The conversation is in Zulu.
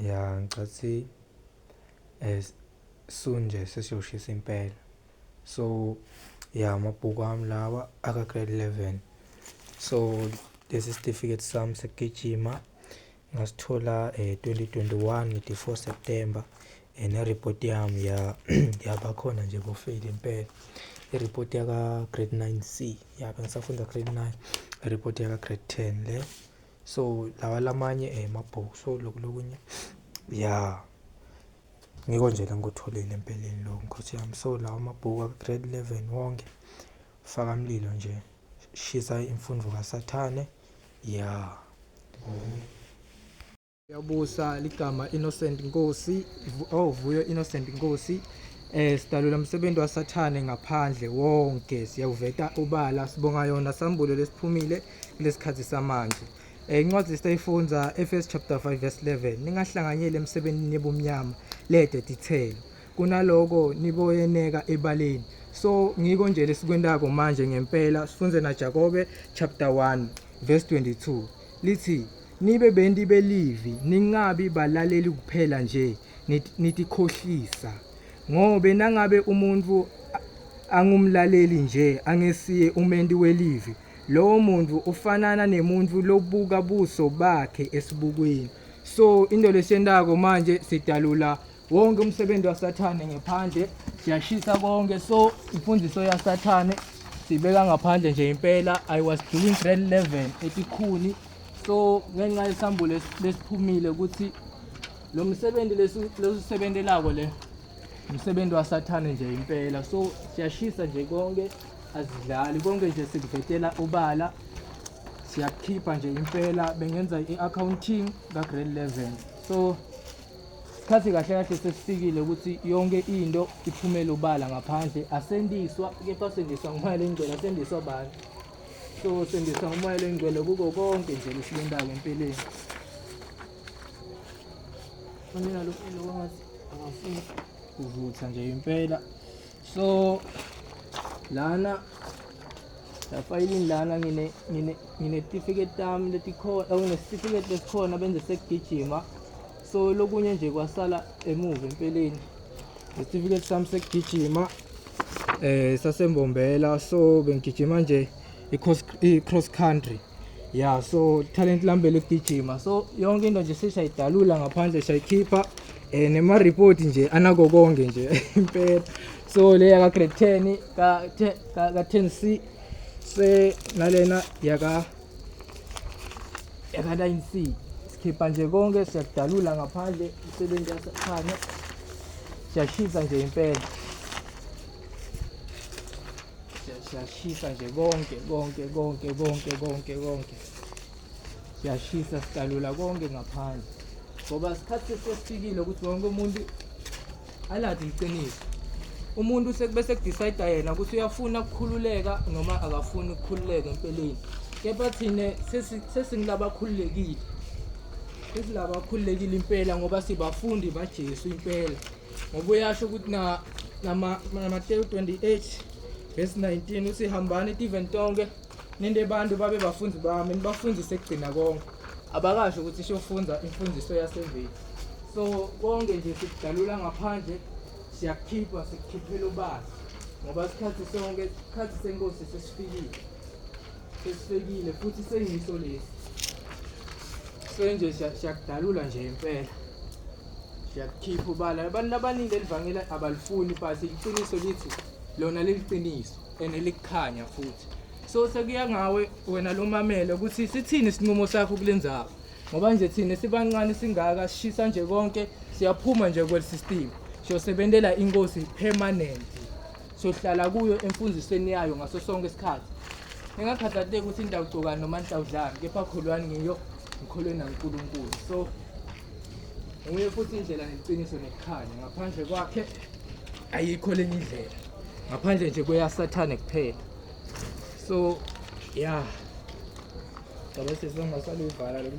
Ya, ngicathi soon nje sesiyoshisa impela. So ya, amabhuku ami lawa aka grade 11. So lesi certificate sami sekugijima ngasithola 2021 nge-4 September, ne-report yami ya yabakhona nje bo-fail impela. I-report yaka grade 9C, ya, bengisafunda grade 9, i-report yaka grade 10 le. So lawa lamanye emabhuku, so lokhu lokunye ya ngiko nje lengikutholile empeleni lokhu, nkosi yami. So lawa amabhuku aka grade 11 wonke, faka mlilo nje, shisa imfundo kaSathane, ya. Yabusa ligama Innocent Nkosi, oh, Vuyo Innocent Nkosi. Sidalula umsebenzi waSathane ngaphandle wonke, siyawuveta ubala. Sibonga yona sambulo lesiphumile kulesikhathi samanje. Incwadi esitayifundza Efesu chapter 5 verse 11: "Ningahlanganyeli emsebenzini yebumnyama lede tithelo, kunaloko niboyeneka ebaleni." So ngiko nje lesikwentako manje ngempela. Sifunze na Jakobe chapter 1 verse 22, lithi, "Nibe benti belivi, ningabi balaleli kuphela nje nitikhohlisa. Ngobe nangabe umuntu angumlaleli nje angesiye umenti welivi, lowo muntu ufanana nemuntu lobuka buso bakhe esibukweni." So into lesiyentako manje, sidalula wonke umsebenzi waSathane ngephandle, siyashisa konke. So imfundiso yaSathane sibeka ngaphandle nje impela. I was doing grade 11 etikhuni. So ngenxa yesambulo lesiphumile ukuthi lo msebenzi lesisebentelako le umsebenzi waSathane nje impela, so siyashisa nje konke, azidlali, konke nje sikuvetela ubala, siyakhipha nje impela. Bengenza i-accounting ka-grade 11. So isikhathi kahle kahle sesifikile ukuthi yonke into iphumele ubala ngaphandle. Asendiswa, kepha sendiswa nguMoya Lengcwele, asendiswa abantu. So sendiswa nguMoya Lengcwele kuko konke nje lesikwentako empeleni. Mina lo lo ngathi akafuni kuvutha nje impela. So lana lafayilini lana ngine certificate tami letikhona, ngine certificate lesikhona benze sekugijima. So lokunye nje kwasala emuva empeleni. Isitifiketi sami sekugijima sasembombela. So bengigijima nje i-cross country, ya. So talent lami beligijima. So yonke into nje sesiyayidalula ngaphandle, siyayikhipha, nema report nje anako konke nje impela. So le yaka grade 10 ka 10 ka 10C, se nalena yaka 9C. Sikhipha nje konke, siyakudalula ngaphandle umsebenzi yaSathane, siyashisa nje impela. Siyashisa nje konke konke konke konke konke konke, siyashisa, sidalula konke ngaphandle, ngoba isikhathi sesifikile ukuthi wonke umuntu alazi iqiniso. Umuntu sekubese ku-decide yena ukuthi uyafuna ukukhululeka noma akafuni ukukhululeka empeleni. Kepha thina sesingilabakhululekile, sesilabakhululekile impela, ngoba sibafundi baJesu impela, ngoba uyasho ukuthi na Mateyu 28 verse 19 uthi, "Hambani tiveni tonke, ninde bantu babe bafundi bami, nibafundise kugcina konke." Abakasho ukuthi siyofunza imfundiso yaseveni. So konke nje sikudalula ngaphandle, siyakukhipha, sikukhiphela ubala, ngoba isikhathi sonke, isikhathi senkosi sesifikile, sesifikile futhi sengiso lesi. So nje siyakudalula nje impela, siyakukhipha ubala. Abantu abaningi elivangeli abalifuni, but iqiniso lithi lona leliqiniso and likukhanya futhi. So sekuya ngawe wena lomamele ukuthi sithini isinqumo sakho kulenzaba, ngoba nje thina sibancane singaka, sishisa nje konke, siyaphuma nje kwel system, siyosebentela inkosi permanent, siyohlala kuyo emfundisweni yayo ngaso sonke isikhathi. Ningakhathatheki ukuthi nitawugcokani noma nitawudlani, kepha kholwani ngiyo, ngikholwe naNkulunkulu. So nguye futhi indlela neqiniso nekukhanya, ngaphandle kwakhe ayikho lenye indlela, ngaphandle nje kweyaSathane kuphela. So yeah, ngoba sesongasale uyivala lokhu.